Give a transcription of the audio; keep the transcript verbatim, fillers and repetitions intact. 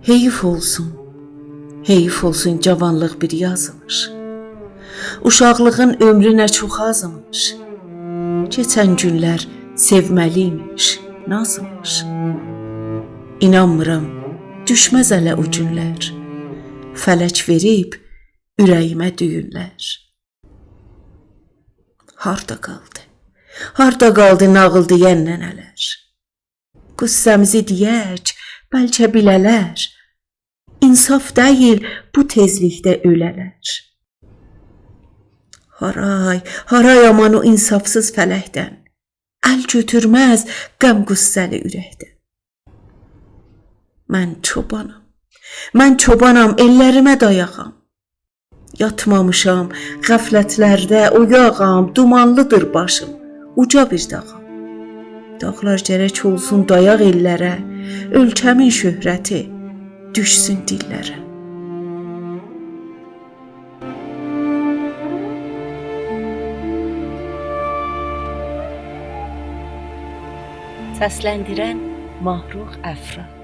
حئییف اولسون، حئییف اولسون، جاوانلیق بیر یاز ایمیش. اوشاقلیغین عؤمرو نه چوخ آز ایمیش. کئچن گونلر سئومه‌لی ایمیش، ناز ایمیش. اینانمیرام، دوشمز اله او گونلر. فلک وئریب اوره‌ییمه دویونلر. هاردا قالدی؟ هاردا قالدی ناغیل دئین ننه‌لر؟ غصه‌میزی دئیک، بلکه بیله‌لر. انصاف دئییل بو تئزلیکده اؤله‌لر. هارای، هارای آمان او انصافسیز فلکدن. ال گؤتورمز غم غصه‌لی اورکدن. من چوبانام، من چوبانام، ائللریمه دایاغام. یاتمامیشام، غفلتلرده اویاغام، دومانلیدیر باشیم، اوجا بیر داغام. داغلار گرک اولسون دایاق ائللره، اؤلکه‌مین شهرتی دوشسون دیللره. سسلندیرن: ماهرخ افرا.